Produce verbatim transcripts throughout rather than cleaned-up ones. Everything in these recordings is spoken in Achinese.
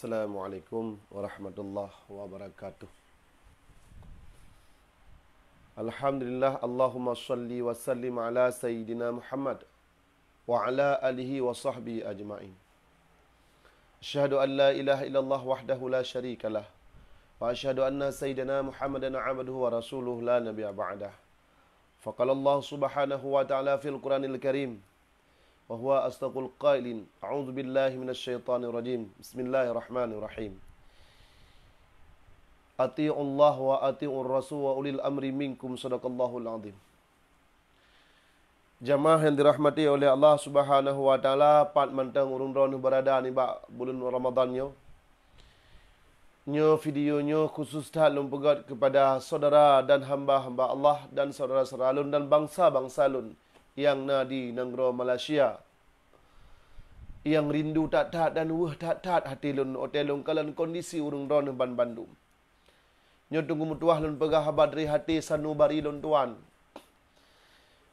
Assalamualaikum warahmatullahi wabarakatuh. Alhamdulillah, Allahumma salli wa sallim ala Sayyidina Muhammad wa ala alihi wa sahbihi ajma'in. Asyhadu an la ilaha illallah wahdahu la syarika lah. Wa asyhadu anna Sayyidina Muhammadan abduhu wa rasuluh la nabiyya ba'dah. Faqala Allah subhanahu wa ta'ala fil Qur'anil Karim, wa huwa asdaqul qailin, a'udzu billahi minasy syaithanir rajim. Bismillahirrahmanirrahim. Ati'ullaha wa ati'ur rasul wa ulil amri minkum, sadaqallahul azim. Jamaah yang dirahmati oleh Allah Subhanahu wa Taala, pat mantong ureuëng droeneuh beurada nibak buleuen Ramadhan nyoe. Nyoe video nyoe khusus that lôn peugét keupada syedara dan hamba-hamba Allah dan syedara-syedara lôn dan bansa-bansa lôn nyang na di nanggroe Malaysia, nyang rindu that-that dan weueh that-that até lôn watée lôn kalon kondisi ureuëng droeneuh banmandum. Nyoe teungku meutuwah lôn peugah haba dari até sanubari lôn tuan.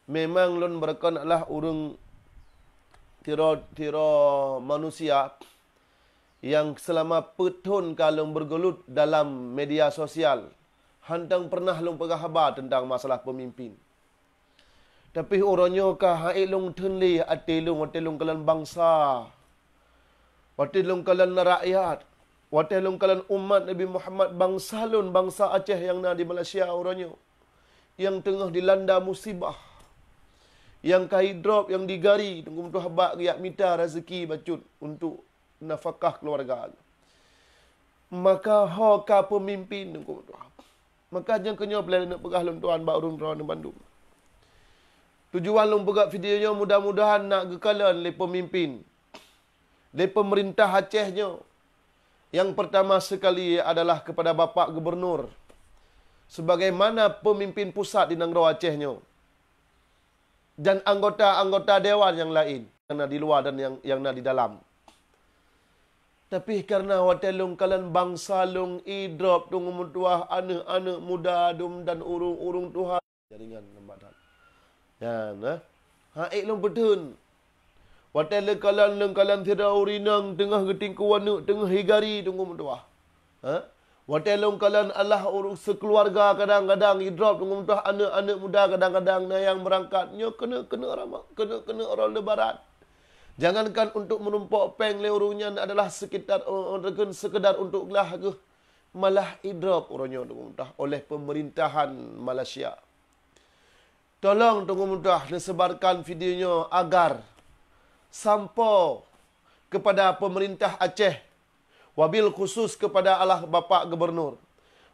Memang lôn beureukan adalah ureuëng tiro-tiro manusia nyang seulama peuet thon ka lôn beurgeulut dalam media sosial, hantang peureunah lôn peugah haba teuntang masalah peumimpin. Tapi uroe nyoe ka han ék lôn theun lé até lôn watée lôn kalon bansa, watée lôn kalon rakyat, watée lôn kalon umat Nabi Muhammad, bansa lôn, bansa Aceh nyang na di Malaysia uroe nyoe, nyang teungoh dilanda musibah, nyang ka idrop, nyang digari, teungku meutuwah bak geujak mita raseuki bacut untuk nafakah keuluwarga. Maka ho ka peumimpin, teungku meutuwah. Maka nyang keunyoe peureulée lôn peugah lôn tuan bak ureuëng droeneuh bandum. Tujuan lôn peugah video nyoe mudah-mudahan na geukalon lé peumimpin, lé peumeurintah Aceh nyoe. Nyang peurtama seukali adalah keupada Bapak Gubernur, seubagaimana peumimpin pusat di nanggroe Aceh nyoe, dan anggota-anggota dewan nyang laén nyang na di luwa dan nyang, nyang na di dalam. Tapi kareuna watée lôn kalon bansa lôn idrop teungku meutuwah, aneuëk-aneuëk muda dum dan ureuëng-ureuëng tuha jaringan lambat that. Nyan, eh, han ék lôn peutheun. Watée lôn kalon, lôn kalon sidroe ureuëng inong teungoh geutingku aneuëk, teungoh igari teungku meutuwah. Ha? Watée lôn kalon alah ureuëng seukeuluwarga kadang-kadang idrop teungku meutuwah, aneuëk-aneuëk muda kadang-kadang na nyang meurangkat nyoe keuneuk-keuneuk rama, keuneuk-keuneuk uroe Lebaran. Jangankan untuk meurumpok péng lé ureuëng nyan adalah sekitar, eh, seukeudar untuk glah geuh, malah idrop uroe nyoe teungku meutuwah oleh peumerintahan Malaysia. Tolong teungku meutuwah neuseubarkan video nyoe agar sampoe keupada peumeurintah Aceh, wabil khusus keupada alah Bapak Gubernur.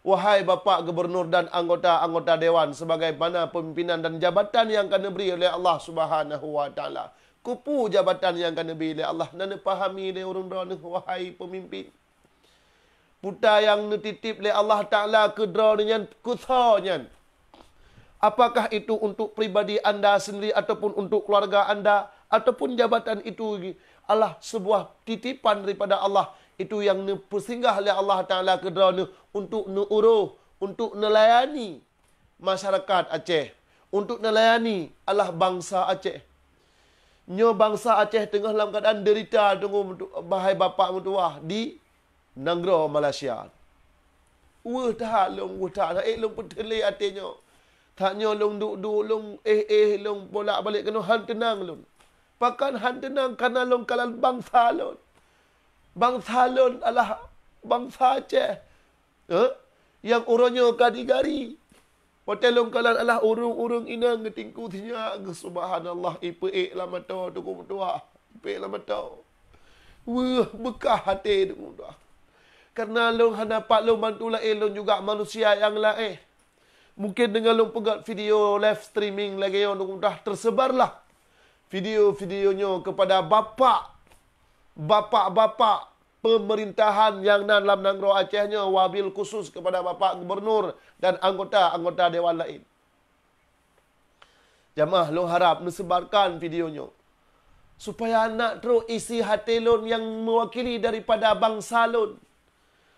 Wahai Bapak Gubernur dan anggota-anggota dewan, seubagaimana peumimpénan dan jabatan nyang ka neubri uleh Allah Subhanahu wa Taala. Keupeue jabatan nyang ka neubri lé Allah na neupahami lé ureuëng droeneuh, wahai peumimpin. Peue nyang neutitip lé Allah Taala keu droeneuh nyan, keu soe nyan? Apakah itu untuk pribadi anda sendiri ataupun untuk keluarga anda, ataupun jabatan itu adalah sebuah titipan daripada Allah itu yang neupeusinggah lé Allah Taala keu droeneuh untuk neuuroh, untuk neulayani masyarakat Aceh, untuk neulayani alah bansa Aceh? Nyoe bansa Aceh teungoh lam keuadaan deurita teungku meutu-, bahai bapak meutuwah di nanggroe Malaysia. Weueh that lôn, weueh that, hana ék lôn peuteulé até nyoe. That nyoe lôn duek-duek, lôn éh-éh, lôn bolak-balik keunoe han teunang lôn. Pakon han teunang? Kareuna lôn kalon bansa lôn. Bansa lôn alah bansa Aceh. Eh? Nyang uroe nyoe ka digari. Watée lôn kalon alah ureuëng-ureuëng inong geutingku sinyak geuh, subhanallah, ipeuék lam mata teungku meutuwah, ipeuék lam mata. Weueh, beukah até teungku meutuwah. Kareuna lôn hana pat lôn bantu laén, lôn juga manusia nyang laén. Mungkin deungon lôn peugét video live streaming lagée nyoe teungku meutuwah, teuseubarlah video-video nyoe keupada bapak, bapak-bapak peumerintahan nyang na lam nanggroe Aceh nyoe, wabil khusus keupada Bapak Gubernur dan anggota-anggota dewan laén. Jamaah, lôn harab neuseubarkan video nyoe, supaya na trok isi até lôn nyang meuwakili daripada bansa lôn,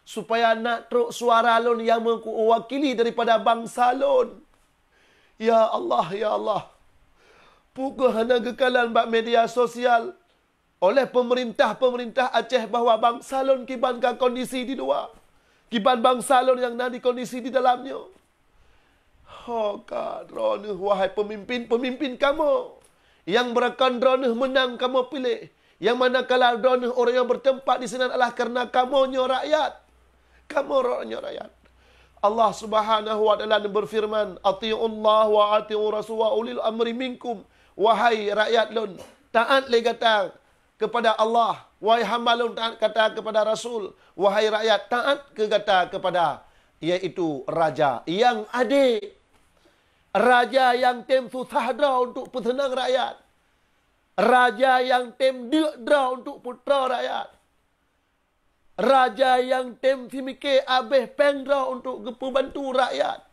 supaya na trok suara lôn nyang meuwakili daripada bansa lôn. Ya Allah, ya Allah, peu kheueh hana geukalon bak media sosial, oleh peumeurintah-peumeurintah Aceh bahwa bansa lôn kiban ka kondisi di luwa, kiban bansa lôn nyang na di kondisi di dalam nyoe. Ho ka droeneuh, wahai peumimpin-peumimpin kamoe, nyang beurakon droeneuh meunang kamoe piléh, nyang manakala droeneuh ureuëng nyang beuteumpat di sinan adalah kareuna kamoe nyoe rakyat. Kamoe droeneuh nyoe rakyat. Allah Subhanahu wa Taala neubeufeureuman, "Atiullaha wa atiur rasul wa ulil amri minkum." Wahai rakyat lôn, taát lé gata kepada Allah, wahai hamba lôn, taát gata kepada Rasul, wahai rakyat, taát keu gata kepada, yaitu raja nyang adé, raja nyang tem susah droe untuk peuseunang rakyat, raja nyang tem deuk droe untuk putroe rakyat, raja nyang tem simiké abéh péng droe untuk geupeubantu rakyat.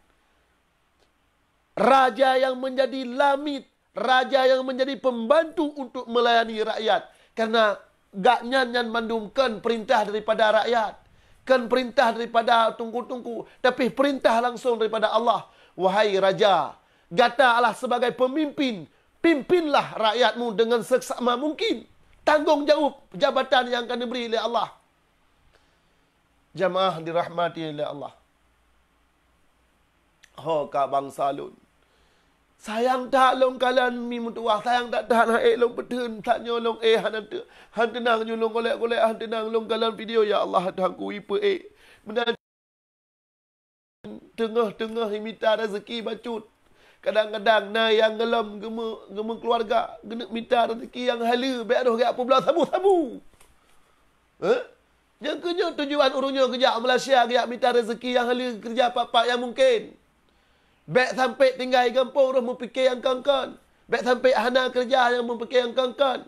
Raja nyang meunjadi lamiet, raja nyang meunjadi peumbantu untuk meulayani rakyat. Kareuna gobnyan nyan mandum kon peurintah daripada rakyat, kon peurintah daripada teungku-teungku, tapi peurintah langsong daripada Allah. Wahai raja, gata adalah sebagai peumimpin, pimpinlah rakyatmu deungon seksama mungkin. Tanggong jaweueb jabatan nyang ka neubri lé Allah. Jamaah dirahmati lé Allah. Ho ka bansa lôn. Sayang that lôn kalon mi meutuwah, sayang that-that han ék lôn peutheun, tanyoe lôn éh hana teu-, han teunang, nyoe lôn golek-golek han teunang lôn kalon video, ya Allah, Tuhanku, ipeu ék. Meunan teungoh-teungoh mita rezeki bacut. Kadang-kadang na nyang geulom geumeu-, geumeukeuluwarga, geuneuk mita rezeki nyang haleue, bék roh geujak peubloe sabu-sabu. Eh? Nyang keu nyoe tujuan ureuëng nyoe geujak Malaysia, geujak mita rezeki nyang haleue, keureuja pat-pat nyang mungken. Bék sampoe tinggai gampông roh meupike nyang kon-kon. Bék sampoe hana keureuja nyang meupike nyang kon-kon.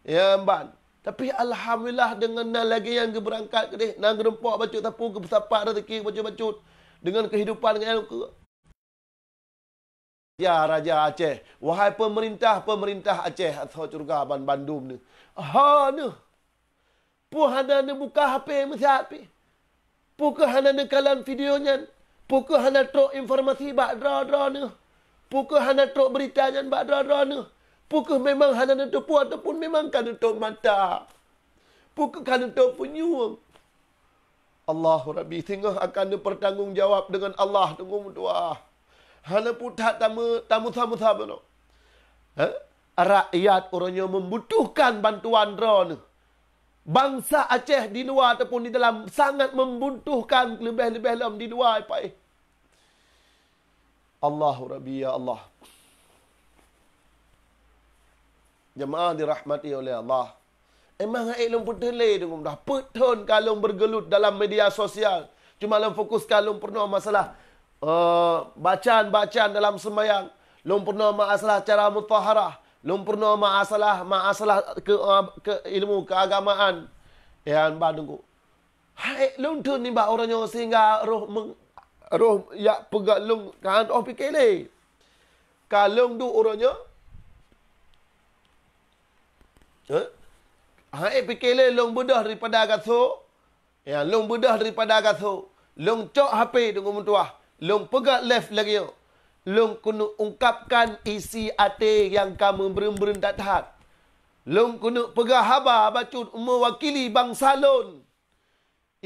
Ya, ban. Tapi alhamdulillah, deungon na lagée nyang geubeurangkat keudeh, na geurumpok bacut sapu, geupeusapat rezeki bacut-bacut deungon keuhidupan nyang keu Ya Raja Aceh, wahai peumeurintah-peumeurintah Aceh, asoe syeuruga ban bandum neuh. Ho neuh! Peue hana neubuka H P meusiat pih? Peue keuh hana neukalon video nyan? Peue keuh hana trok informasi bak droe-droe neuh? Peue keuh hana trok beurita nyan bak droe-droe neuh? Peue keuh memang hana neuteupeue ataupun memang ka neutôp mata? Peue keuh ka neutôp punyueng? Allahu Rabbi, singoh akan neupeutanggong jawab deungon Allah, teungku meutuwah. Hana putat tamu-, tamu sama-sama nyoe. Ha? Rakyat uroe nyoe membutuhkan bantuan droeneuh. Bansa Aceh di luwa ataupun di dalam sangat membutuhkan, leubeh-leubeh lom di luwa, Pak, eh. Allahu Rabbi, ya Allah. Jemaah dirahmati oleh Allah. Emang hai lôn peuteulé deungon dah peuet thon ka lôn bergelut dalam media sosial. Cuma lôn fokus ka lôn peurunoe masalah, eh, bacaan-bacaan dalam sembahyang. Lôn peurunoe masalah cara mutaharah. Lôn peurunoe masalah, masalah ke, eh, ke ilmu keagamaan. Ya, ba deungku. Hai lôn thon nibak uroe nyoe sehingga roh meng-, roh yak peugah lôn kan oh pike lé. Ka lôn duek uroe nyoe. Eh? Hai pike lé lôn beudôh daripada gasoe. Ya, lôn beudôh daripada gasoe. Lôn cok H P deungon meutuwah. Lôn peugah live lagée nyoe. Lôn keuneuk ungkapkan isi até nyang ka meubreuen-breuen that-that. Lôn keuneuk peugah haba bacut meuwakili bansa lôn.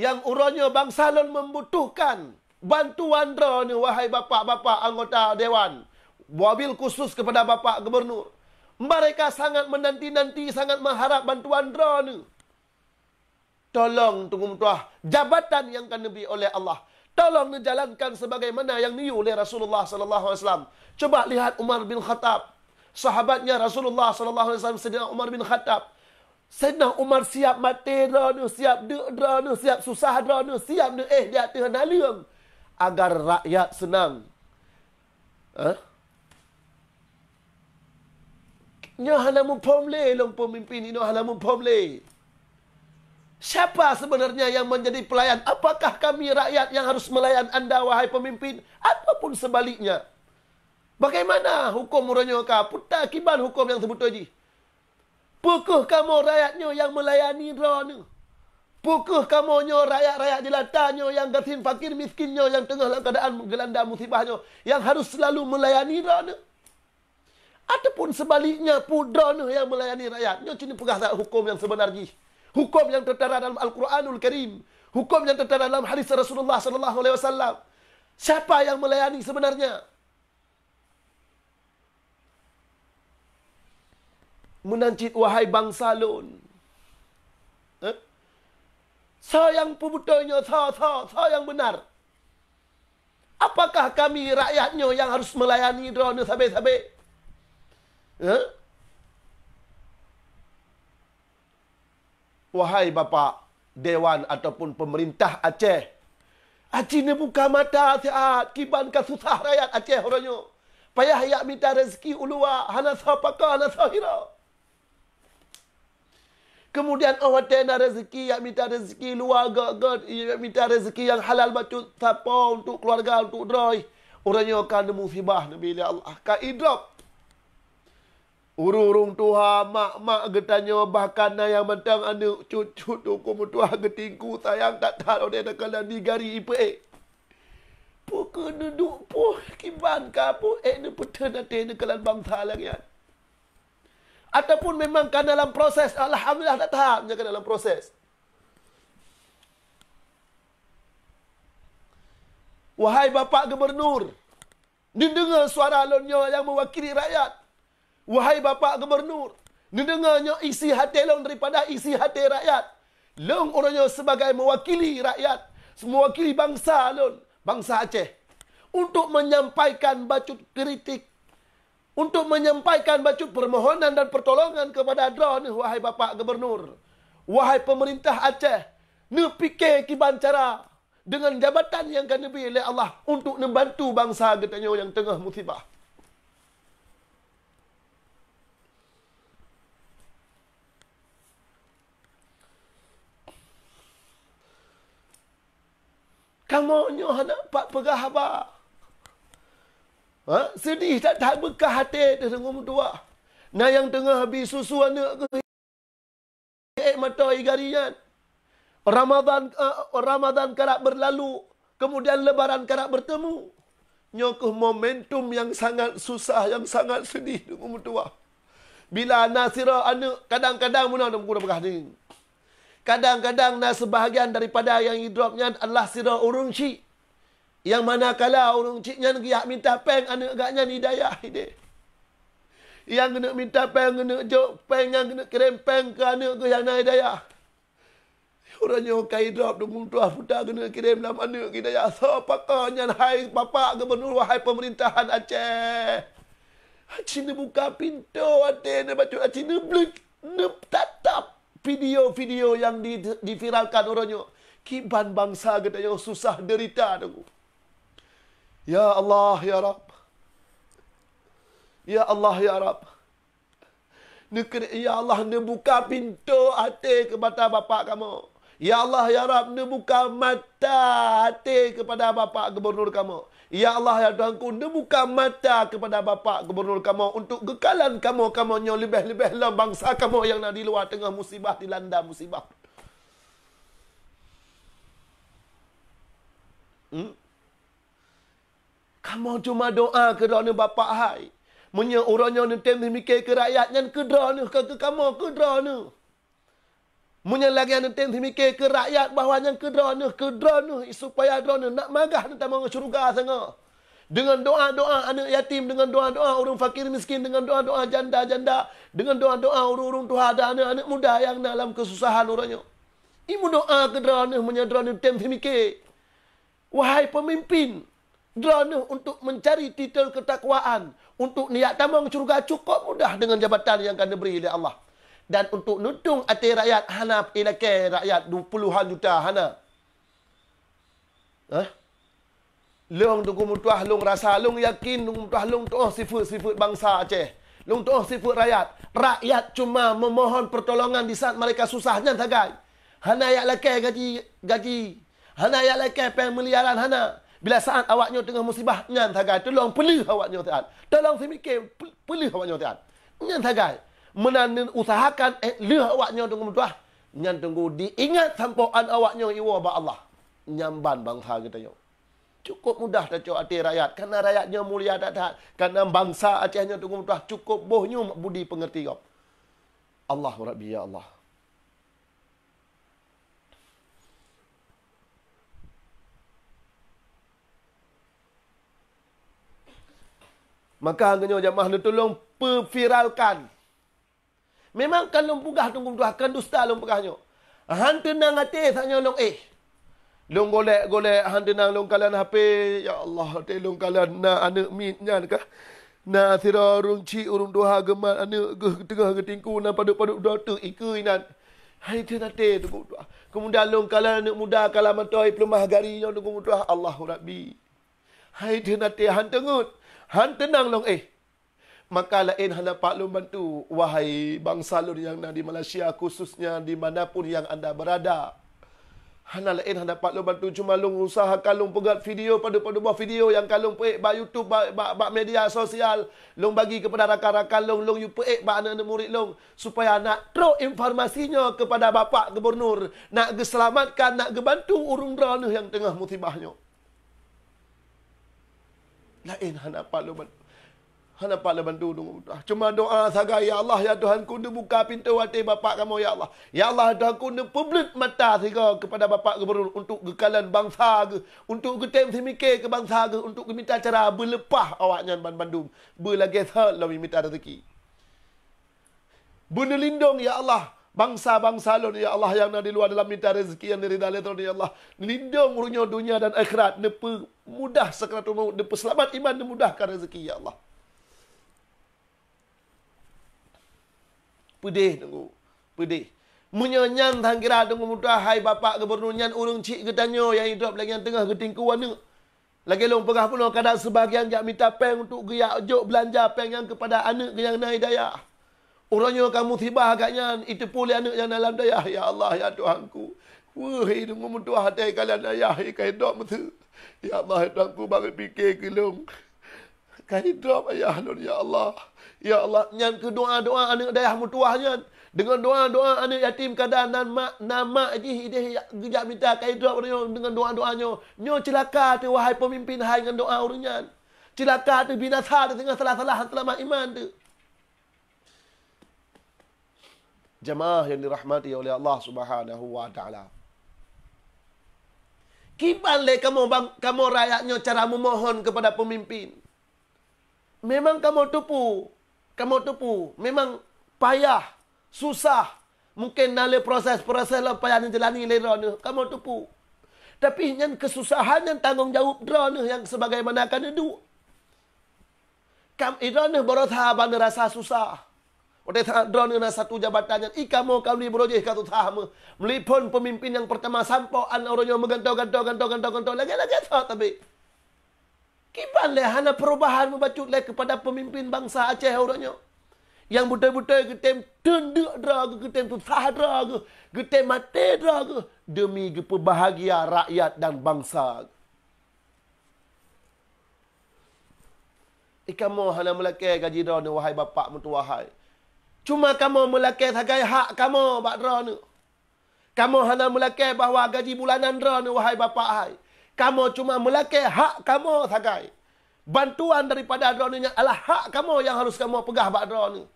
Nyang uroe nyoe bansa lôn membutuhkan bantuan droeneuh, wahai bapak-bapak anggota dewan, wabil khusus kepada Bapak Gubernur. Mereka sangat menanti-nanti, sangat mengharap bantuan droeneuh. Tolong, teungku meutuwah, jabatan nyang ka neubri oleh Allah, tolong neujalankan sebagaimana nyang neuyue lé Rasulullah sallallahu alaihi wasallam. Coba lihat Umar bin Khattab, sahabatnya Rasulullah sallallahu alaihi wasallam, Saidina Umar bin Khattab. Saidina Umar siap maté droeneuh, siap deuk droeneuh, siap susah droeneuh, siap neuéh di ateueh naleueng, agar rakyat seunang. Hah? Nyoe hana muphom lé lôn peumimpin, nyoe hana muphom lé. Siapa sebenarnya yang menjadi pelayan? Apakah kami rakyat yang harus melayan anda, wahai pemimpin? Ataupun sebaliknya? Bagaimana hukum uroe nyoe ka? Peue kiban hukum nyang seubeutôi jih? Peu kheueh kamoe rakyat nyoe nyang meulayani droeneuh? Peu kheueh kamoe nyoe rakyat-rakyat jeulata nyoe nyang gasien fakir miskin nyoe nyang teungoh lam keuadaan geulanda musibah nyoe nyang harôh seulalu meulayani droeneuh? Ataupun sebaliknya, peue droeneuh nyang meulayani rakyat. Nyoe cit peugah that huköm nyang seubeuna jih. Huköm nyang teutara dalam Al-Quranul Karim. Huköm nyang teutara dalam hadis Rasulullah sallallahu alaihi wasallam. Siapa yang melayani sebenarnya? Meunan cit, wahai bansa lôn. Eh? Soe nyang peubeutôi nyoe, soe, soe, soe nyang beunar? Apakah kami rakyat nyoe nyang harus meulayani droeneuh sabe-sabe? Eh? Wahai Bapak Dewan ataupun peumeurintah Aceh, aci neubuka mata siat kiban ka susah rakyat Aceh uroe nyoe. Payah jak mita rezeki u luwa, hana soe pakoe, hana soe hira. Keumudian óh watée na rezeki, jak mita rezeki luwa gét-gét, jak mita rezeki nyang halal bacut sapo untuk keuluwarga, untuk droe. Uroe nyoe ka neumusibah neubi lé Allah, ka idrop. Ureuëng-ureuëng tuha, mak-mak geutanyoe, bahkan na nyang mantong aneuëk cucu Teungku meutuah geutingku sayang that-that, óh watée teukalon di gari ipeuék. Peu kheueh neuduek poh kiban ka peuék neupeutheun até neukalon bansa lagée nyan? Ataupun memang ka na lam proses, alhamdulillah that-that nyan ka na lam proses. Wahai Bapak Gubernur, neudeungoe suara lôn nyoe nyang meuwakili rakyat. Wahai Bapak Gubernur, neudeungoe nyoe isi até lôn daripada isi até rakyat. Lôn uroe nyoe sibagai meuwakili rakyat, meuwakili bansa lôn, bansa Aceh, untuk menyampaikan bacut kritik, untuk menyampaikan bacut permohonan dan pertolongan kepada droeneuh, wahai Bapak Gubernur, wahai pemerintah Aceh, neupike kiban cara deungon jabatan nyang ka neubri lé Allah untuk neubantu bansa geutanyoe nyang teungoh musibah. Kamoe nyoe hana pat peugah haba. Ha? Seudeh that-that beukah até teuh Teungku meutuah. Na nyang teungoh bi susu aneuëk geuh ék mata ie gari nyan. Ramadhan, eh, Ramadhan karab beurlalu, keumudian Lebaran karab beurteumé. Nyoe kheueh momentum nyang sangat susah, nyang sangat seudeh Teungku meutuah. Bila na sidroe aneuëk, kadang-kadang meunan Teungku peugah nyoe. Kadang-kadang na seubahagian daripada nyang idrop nyan adalah sidroe ureuëng chik. Nyang mana kala ureuëng chik nyan geujak minta péng aneuëk geuh nyan i dayah idéh. Nyang keuneuk minta péng, keuneuk jok péng nyan, keuneuk kirém péng keu aneuëk geuh nyang na i dayah. Uroe nyoe ka idrop Teungku meutuah, peue ta keuneuk kirém lam aneuëk i dayah. Soe pakoe nyan, hai Bapak Gubernur, wahai peumerintahan Aceh? Aci neubuka pintoe até neubacut, aci neubleuet, neutatap video-video nyang di, diviralkan uroe nyoe. Kiban bansa geutanyoe susah deurita Teungku. Ya Allah, ya Rabb. Ya Allah, ya Rabb. Neukeu-, ya Allah, neubuka pintoe até keu mata Bapak kamoe. Ya Allah, ya Rabb, neubuka mata até keupada Bapak Gubernur kamoe. Ya Allah, ya Tuhanku, neubuka mata keupada Bapak Gubernur kamoe untuk geukalon kamoe, kamoe nyoe leubeh-leubeh lom bansa kamoe nyang na di luwa teungoh musibah, dilanda musibah. Hmm? Kamoe cuma doa keu droeneuh Bapak hai. Meunyoe uroe nyoe neutem seumiké keu rakyat nyan keu droeneuh, ka keu kamoe keu droeneuh. Meunyoe lagée neutem seumiké keu rakyat bahwa nyan keu droeneuh, keu droeneuh, supaya droeneuh nak magah neutamong syeuruga singoh. Deungon doa-doa aneuëk yatim, deungon doa-doa ureuëng fakir miskin, deungon doa-doa janda-janda, deungon doa-doa ureuëng-ureuëng tuha dan aneuëk-aneuëk muda nyang na lam keususahan uroe nyoe. Imeudoa keu droeneuh meunyoe droeneuh tem seumiké. Wahai peumimpin, droeneuh untuk meuncari titel keutakwaan, untuk neujak tamong syeuruga cukôp mudah deungon jabatan nyang ka neubri lé Allah. Dan untuk neutueng até rakyat hana ilakée rakyat dua puluhan juta, hana. Hah? Lôn Teungku meutuah, lôn rasa, lôn yakin Teungku meutuah, lôn tuoh sifeuet-sifeuet bansa Aceh. Lôn tuoh sifeuet rakyat. Rakyat cuma memohon pertolongan di saat mereka susah, nyan sagai. Hana jak lakée gaji, gaji. Hana jak lakée péng miliaran, hana. Bila saat awak nyoe teungoh musibah, nyan sagai. Tulông peuleueh awak nyoe saat. Tulông seumiké, pe-, peuleueh awak nyoe saat. Nyan sagai. Meunan neuusahakan, eh, lheueh awak nyoe Teungku meutuah. Nyan Teungku diingat sampoe an awak nyoe iwoe bak Allah. Nyan ban bansa geutanyoe. Cukup mudah tacok até rakyat, karena rakyat nyoe mulia that-that, karena bansa Aceh nyoe Teungku meutuah cukup boh nyoe budi peungeurti gob. Allahu Rabbi, ya Allah. Maka nyoe jamaah neutulông peuviralkan. Memang kan lôn peugah Teungku meutuah, kan dusta lôn peugah nyoe. Han teunang até saat nyoe lôn éh. Lôn golek-golek, han teunang lôn kalon H P. Ya Allah, até lôn kalon na aneuk miet nyan kah? Na sidroe ureuëng chik ureuëng tuha geumat aneuk geuh teungoh geutingku na padub-padub droe teuk ikeue inan. Hai theun até Teungku meutuah. Keumudian lôn kalon aneuk muda kalamatoe peuleumah gari nyoe Teungku meutuah. Allahu Rabbi. Hai theun até han teungeut, han teunang lôn éh. Maka laén hana pat lôn bantu, wahai bansa lôn nyang na di Malaysia, khususnya di mana pun yang anda berada. Hana laén hana pat lôn bantu, cuma lôn usahakan lôn peugöt video, padub-padub boh video nyang ka lôn peuék bak YouTube, bak, bak, bak media sosial, lôn bagi kepada rakan-rakan lôn, lôn yue peuék bak aneuk-aneuk murit lôn, supaya nak trok informasi nyoe kepada Bapak Gubernur, nak geuseulamatkan, nak geubantu ureuëng droeneuh nyang teungoh musibah nyoe. Laén hana pat lôn ban-, hana pat lôn bantu Teungku meutuah. Cuma doa sagai, "Ya Allah, ya Tuhanku, neubuka pintoe até bapak kamoe, ya Allah. Ya Allah, ya Tuhanku, neupeubleuet mata sigoe kepada Bapak Gubernur untuk geukalon bansa geuh, untuk geutem seumike keu bansa geuh, untuk geumita cara beuleupah awaknyan banmandum, beulagée sot lom mita rezeki." Beuneulindong, ya Allah, bansa-bansa lôn, ya Allah, nyang na di luwa dalam mita rezeki nyang neurida lé Droeneuh, ya Allah. Neulindong ureuëng nyoe donya dan akhirat, neupeumodah sakaratul maut, neupeuseulamat iman, neumudahkan rezeki, ya Allah. Peudeh, Teungku, peudeh. Meunyoe nyan sangkira Teungku meutuah, hai Bapak Gubernur, nyan ureuëng chik geutanyoe nyang idrop lagée nyang teungoh geutingku aneuk. Lagée lôn peugah bunoe, kadang seubagian jak mita péng untuk geujak jok beulanja péng nyan keupada aneuk geuh nyang na di dayah. Uroe nyoe ka musibah gata nyan, iteupeue lé aneuk nyang na lam dayah, ya Allah, ya Tuhanku. Weueh, Teungku meutuah, até kalon ayah ka idrop miseue. Ya Allah, ya Tuhanku, bak pike keu lôn. Ka idrop ayah lôn, ya Allah. Ya Allah, nyan keu doa-doa aneuk dayah meutuah nyan. Deungon doa-doa aneuk yatim kada nan mak, nan mak jih ideh geujak mita ka idrop nyoe deungon doa-doa nyoe. Nyoe ceulaka teuh wahai peumimpin hai ngon doa ureuëng nyan. Ceulaka teuh binasa teuh teungoh salah-salah seulamat iman teuh. Jamaah yang dirahmati oleh Allah Subhanahu wa Ta'ala. Kiban lé kamoe bang, kamoe rakyat nyoe cara memohon kepada pemimpin. Memang kamoe teupeue, kamoe teupeue, memang payah, susah. Mungken na lé proses-proses lom payah neujalani lé droeneuh, kamoe teupeue. Tapi nyan keususahan nyan tanggong jaweueb droeneuh nyang sebagaimana ka neuduek. Kam, droeneuh beurasa ban rasa susah. Watée that droeneuh na satu jabatan nyan, i kamoe ka lheueh beurojéh ka susah meuh. Meulipon pemimpin nyang pertama sampoe an uroe nyoe meugantoe-gantoe, gantoe-gantoe, gantoe lagée-lagée that tabi. Kiban lé hana perubahan mubacut lé kepada pemimpin bansa Aceh uroe nyoe. Nyang beutôi-beutôi geutem teundeuk droe geuh, geutem susah droe geuh, geutem maté droe geuh demi geupeubahagia rakyat dan bansa geuh. I kamoe hana meulakée gaji droeneuh, wahai Bapak meutuwah hai. Cuma kamoe meulakée sagai hak kamoe bak droeneuh. Kamoe hana meulakée bahwa gaji bulanan droeneuh, wahai Bapak hai. Kamoe cuma meulakée hak kamoe sagai. Bantuan daripada droeneuh nyan adalah hak kamoe nyang harus kamoe peugah bak droeneuh.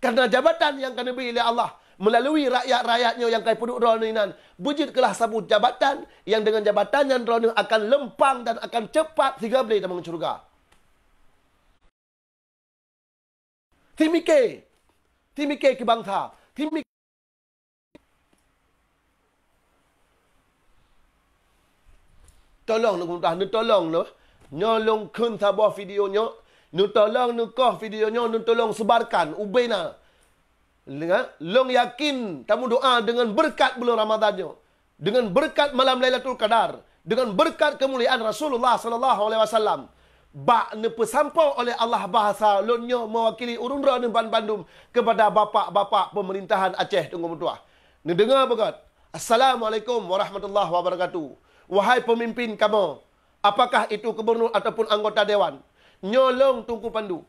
Karena jabatan nyang ka neubri lé Allah meulalu rakyat-rakyat nyoe nyang ka ipeuduek droeneuh inan, beujeuet keulah saboh jabatan nyang deungon jabatan nyan droeneuh akan leumpang dan akan ceupat sigabre tamong syeuruga. Timike, timike keu bansa, timike. Tolong neukuntah, neutolong lôn. Nyoe lôn kheun saboh video nyoe, neutolong neukoh video nyoe, neutolong sebarkan ubena. Lôn yakin tameudoa deungon beureukat buleuen Ramadhan nyoe, deungon beureukat malam Lailatul Qadar, deungon beureukat keumuliaan Rasulullah sallallahu alaihi wasallam, bak neupeusampoe oleh Allah bahasa lôn nyoe meuwakili ureuëng droeneuh banbandum kepada bapak-bapak peumeurintahan Aceh Teungku meutuwah. Neudeungoe beugét. Assalamualaikum warahmatullahi wabarakatuh. Wahai peumimpin kamoe, apakah itu gubernur ataupun anggota dewan, nyoe lôn Teungku Pandu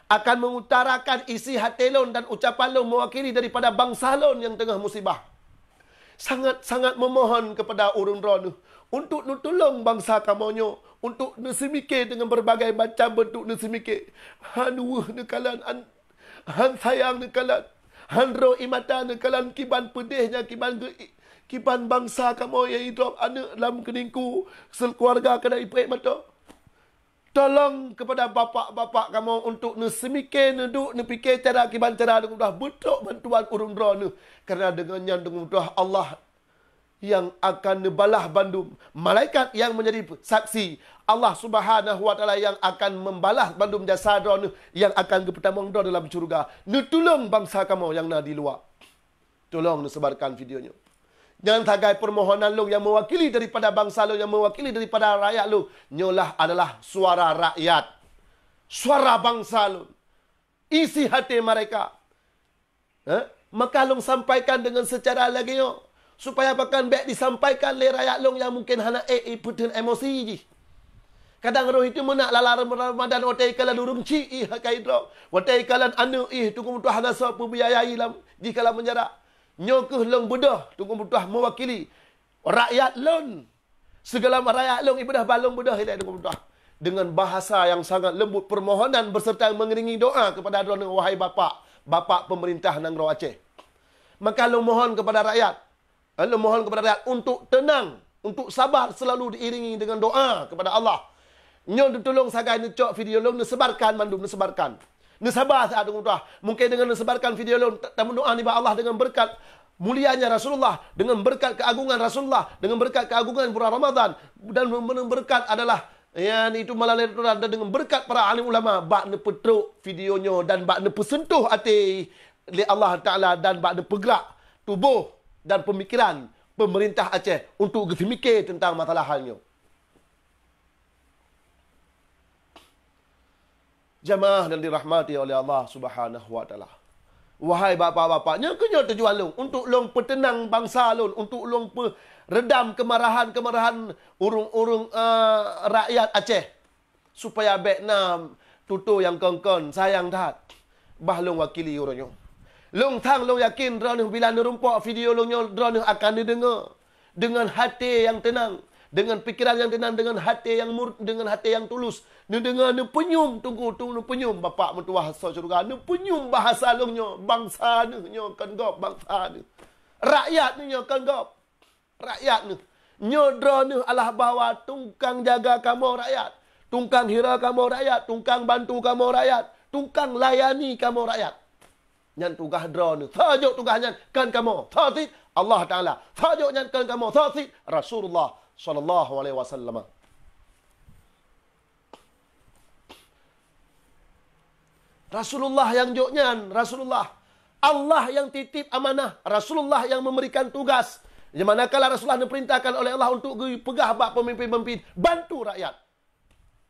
akan mengutarakan isi hati lôn dan ucapan lôn mewakili daripada bansa lôn nyang teungoh musibah. Sangat-sangat memohon kepada ureuëng droeneuh untuk neutulông bansa kamoe nyoe, untuk neuseumike deungon beureubagai macam beuntuk neuseumike. Han weueh neukalon, han, han sayang neukalon, han rô ie mata neukalon kiban peudeh nyan, kiban geu-, kiban bansa kamoe nyang idrob aneuk lam keuningku, seukeuluwarga keunan ipreh mata. Tolong keupada bapak-bapak kamoe untuk neuseumike, neuduek, neupike cara kiban cara deungon mudah beutrok bantuan ureuëng droeneuh. Karena deungon nyan deungon mudah Allah nyang akan neubalah bandum. Malaikat nyang meunjadi saksi, Allah Subhanahu wa Taala nyang akan membalah bandum jasa droeneuh nyang akan geupeutamong droe dalam syeuruga. Neutulông bansa kamoe nyang na di luwa. Tulông neusebarkan video nyoe. Nyan sagai peumohonan lôn nyang meuwakili daripada bansa lôn, nyang meuwakili daripada rakyat lôn. Nyoe lah adalah suara rakyat. Suara bansa lôn. Isi hati mereka. Eh? Maka lôn sampaikan deungon seucara lagée nyoe, supaya bahkan bék disampaikan lé rakyat lôn nyang mungken hana ék ipeuteun emosi jih. Kadang roh itu meunak lala Ram-, Ramadan watée ikalon ureuëng chik ih ka idrob, watée ikalon aneuk ih teungku meutuah hana soe peubiayai lam jih ka lam penjara. Nyoe kheueh lôn beudôh teungku meutuah meuwakili rakyat lôn. Sigohlom rakyat lôn ibeudôh ban lôn beudôh ilée teungku meutuah. Dengan bahasa yang sangat lembut, permohonan beserta mengiringi doa kepada droeneuh, wahai Bapak, Bapak pemerintah nanggroe Aceh. Maka lôn mohon kepada rakyat, eh, lôn mohon kepada rakyat untuk tenang, untuk sabar selalu diiringi dengan doa kepada Allah. Nyoe neutulông sagai neucok video lôn, neusebarkan mandum, neusebarkan. Neusaba siat teungku meutuah. Mungken deungon neusebarkan video lôn, ta-, tameudoa nibak Allah deungon beureukat mulianya Rasulullah, deungon beureukat keuagungan Rasulullah, deungon beureukat keuagungan bulan Ramadan, dan deungon beureukat adalah, yakni itu malam Lailatul Qadar, dan deungon beureukat para alim ulama bak neupeutrok video nyoe dan bak neupeuseuntoh até lé Allah Taala dan bak neupeugerak tuboh dan peumikiran pemerintah Aceh untuk geuseumike tentang masalah hal nyoe. Jamaah yang dirahmati oleh Allah Subhanahu wa Taala. Wahai bapak-bapak, nyoe keuh nyoe tujuan lôn, untuk lôn peuteunang bansa lôn, untuk lôn peuredam keumarahan-keumarahan ureuëng-ureuëng, eh, rakyat Aceh, supaya bék na tutoe nyang kon-kon sayang that. Bah lôn wakili uroe nyoe. Lôn sang lôn yakin droeneuh bila neurumpok video lôn nyoe, droeneuh akan neudeungoe deungon até nyang teunang, deungon pikeran nyang teunang, deungon até nyang mur-, deungon até nyang tulus. Neudeungoe, neupeunyum, teungku, teungku, neupeunyum Bapak meutuah asoe syeuruga, neupeunyum bahasa lôn nyoe, bansa neuh nyoe kon gob bansa neuh. Rakyat neuh nyoe kon gob rakyat neuh. Nyoe droeneuh alah bahwa tungkang jaga kamoe rakyat, tungkang hira kamoe rakyat, tungkang bantu kamoe rakyat, tungkang layani kamoe rakyat. Nyan tugaih droeneuh. Soe jok tugaih nyan? Kon kamoe. Soe cit? Allah Taala. Soe jok nyan? Kon kamoe. Soe cit? Rasulullah sallallahu alaihi wasallam. Rasulullah nyang jok nyan, Rasulullah. Allah nyang titip amanah, Rasulullah nyang memberikan tugas. Di manakala Rasulullah diperintahkan oleh Allah untuk geupeugah bak pemimpin-pemimpin, bantu rakyat.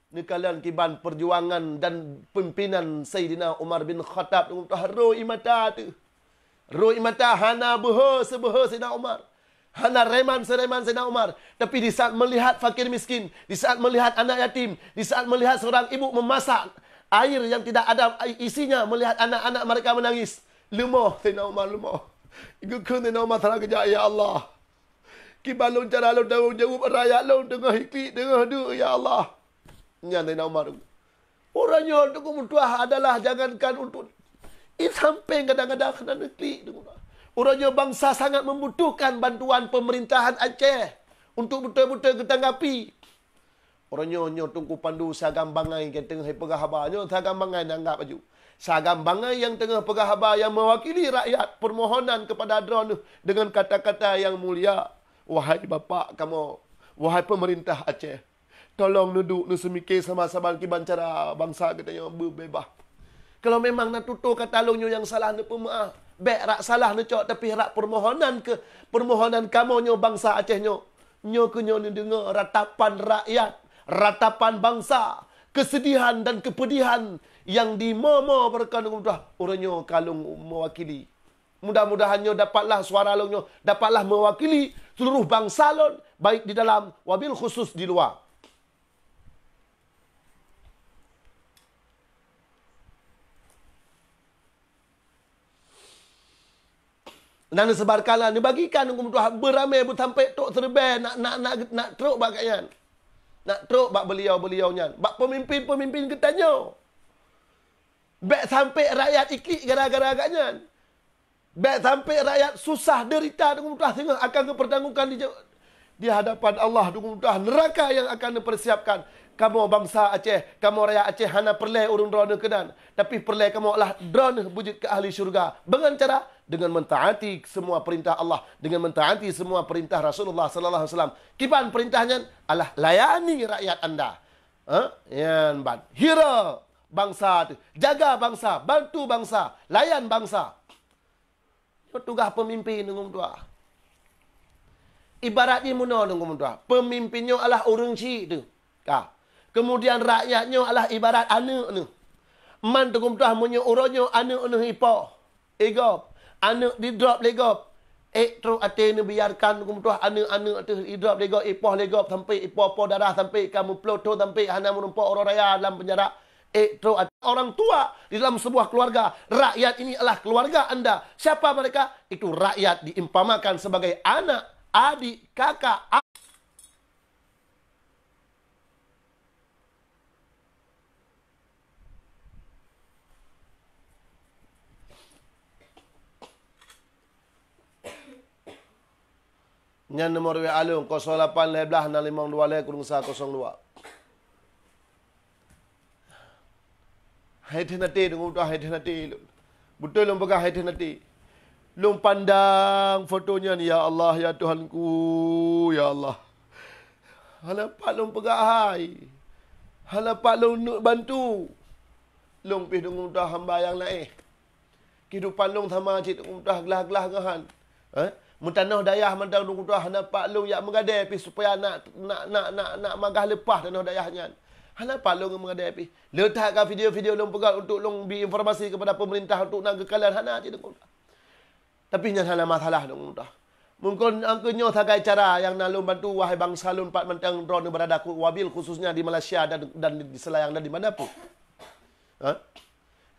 Neukalon kiban perjuangan dan pimpinan Saidina Umar bin Khattab teungoh rô ie mata teuh. Rô ie mata hana beuhe seubeuhe Saidina Umar. Hana reman seureman Saidina Umar. Tapi di saat melihat fakir miskin, di saat melihat anak yatim, di saat melihat seorang ibu memasak air yang tidak ada isinya, melihat anak-anak mereka menangis, leumoh Saidina Umar, leumoh. Geukheun Saidina Umar, "Salah keujak, ya Allah. Kiban lôn cara lôn tanggong jaweueb rakyat lôn teungoh iklik, teungoh deuk, ya Allah." Nyan Saidina Umar. Uroe nyoe teungku meutuah adalah jangankan untuk i sampéng, kadang-kadang hana neuklik teungku meutuah. Uroe nyoe bansa sangat membutuhkan bantuan pemerintahan Aceh untuk beutôi-beutôi geutanggapi. Uroe nyoe, nyoe Teungku Pandu si agam bangai nyang teungoh peugah haba. Nyoe si agam bangai neuanggap laju. Si agam bangai nyang teungoh peugah haba nyang mewakili rakyat, permohonan kepada droeneuh dengan kata-kata yang mulia, "Wahai Bapak kamoe, wahai pemerintah Aceh, tolong neuduek neuseumike sama-sama kiban cara bansa geutanyoe beubeubaih. Kalau memang na tutoe kata lôn nyoe nyang salah, neupeumeu'ah. Bék rak salah neucok, tapi rak permohonan keu, permohonan kamoe nyoe bansa Aceh nyoe. Nyoe keuh nyoe neudeungoe ratapan rakyat, ratapan bansa, kesedihan dan kepedihan nyang dimoe-moe beureukon ureuëng tuha, ureuëng nyoe ka lôn mewakili. Mudah-mudahan nyoe dapatlah suara lôn nyoe, dapatlah mewakili seluruh bansa lôn, baik di dalam wabil khusus di luwa." Na neusebarkan lah, neubagikan Teungku meutuah beuramé beusampai trok siribèe nak, nak, nak, nak trok bak gobnyan. Nak trok bak beuliau-beuliau nyan, bak peumimpin-peumimpin geutanyoe. Bèk sampai rakyat iklik gara-gara gobnyan. Bèk sampai rakyat susah deurita Teungku meutuah singoh akan geupeutanggongkan di, di hadapan Allah Teungku meutuah, neuraka nyang akan neupersiapkan. Kamoe bansa Aceh, kamoe rakyat Aceh hana peureulèe ureueng droeneuh keunan, tapi peureulèe kamoe adalah droeneuh beujeuet keu ahli syeuruga. Deungon cara? Deungon meutaati semua peurintah Allah, deungon meutaati semua peurintah Rasulullah sallallahu alaihi wasallam. Kiban peurintah nyan? Alah layani rakyat anda. Ha? Nyan ban. Hira bansa teuh, jaga bansa, bantu bansa, layan bansa. Nyoe tugaih peumimpin Teungku meutuah. Ibarat jih meunoe Teungku meutuah, peumimpin nyoe adalah ureueng chik teuh. Ka. Keumudian rakyat nyoe adalah ibarat aneuk neuh. Man Teungku meutuah meunyoe uroe nyoe aneuk neuh ipoh, igob, aneuk didrop lé gob, ék trok até neubiarkan Teungku meutuah aneuk-aneuk teuh idrop lé gob, ipoh lé gob sampai ipoh-poh darah sampai ka meuploh thon sampai hana meurumpok uroe raya lam peunjara. Ék trok at-, orang tua di dalam sebuah keluarga. Rakyat ini adalah keluarga anda. Siapa mereka? Itu rakyat diumpamakan sebagai anak, adik, kakak, a- Nyan nomor W A lôn, kosong lapan lhèe blah nam limong dua lhèe kureueng sa kosong dua. Hai thèn até, Teungku meutuah, hai thèn até lôn. Beutôi lôn peugah hai thèn até. Lôn pandang foto nyan, ya Allah, ya Tuhanku, ya Allah. Hana pat lôn peugah hai. Hana pat lôn neuk bantu. Lôn pih Teungku meutuah hamba nyang naéh. Keuhidupan lôn sama cit Teungku meutuah glah-glah geuhan. Eh? Meutanoh dayah mantong Teungku meutuah hana pat lôn jak meugadée pih supaya nak, nak, nak, nak, nak magah leupah tanoh dayah nyan. Hana pat lôn meugadée pih. Le that ka video-video lôn peugah untuk lôn bi informasi kepada pemerintah untuk na geukalon hana cit Teungku meutuah. Tapi nyan hana masalah Teungku meutuah. Mungkon angkeu nyoe sagai cara nyang na lôn bantu wahai bansa lôn pat mantong droeneuh berada ku-, wabil khususnya di Malaysia dan, dan di Selayang dan di mana pun. Ha?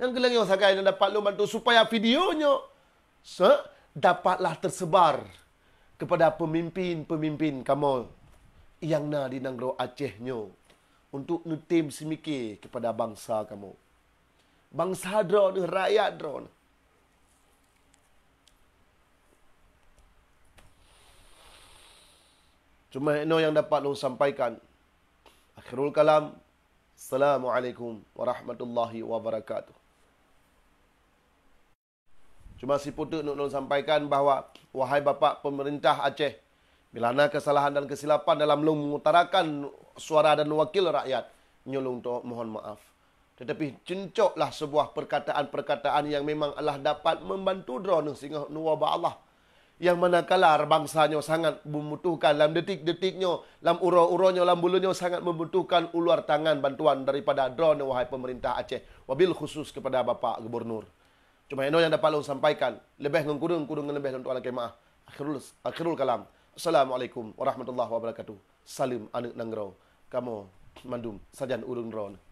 Nyang keu lagée nyoe sagai nyang dapat lôn bantu supaya video nyoe se-, dapatlah tersebar kepada pemimpin-pemimpin kamoe nyang na di nanggroe Aceh nyoe untuk neutem seumike kepada bansa kamoe. Bansa droeneuh, rakyat droeneuh. Cuma inoe nyang dapat lôn sampaikan. Akhirul kalam. Assalamualaikum warahmatullahi wabarakatuh. Cuma sipeue teuk neuk lôn sampaikan bahwa, wahai Bapak Pemerintah Aceh, bila na kesalahan dan kesilapan dalam lôn mengutarakan suara dan wakil rakyat, nyoe lôn to mohon maaf. Tetapi ceucoklah sebuah perkataan-perkataan yang memang Allah dapat membantu droeneuh singoh neuwoe bak Allah. Yang manakala bansa nyoe sangat membutuhkan lam detik-detik nyoe, lam uroe-uroe nyoe, lam buleuen nyoe sangat membutuhkan uluar tangan bantuan daripada droeneuh, wahai pemerintah Aceh, wabil khusus kepada Bapak Gubernur. Cuma inoe nyang dapat lôn sampaikan, leubeh ngon kureueng, kureueng ngon leubeh lôn tuan lakée meu'ah. Akhirul, akhirul kalam. Assalamualaikum warahmatullahi wabarakatuh. Saleuem aneuk nanggroe. Kamoe mandum sajan ureuëng droeneuh.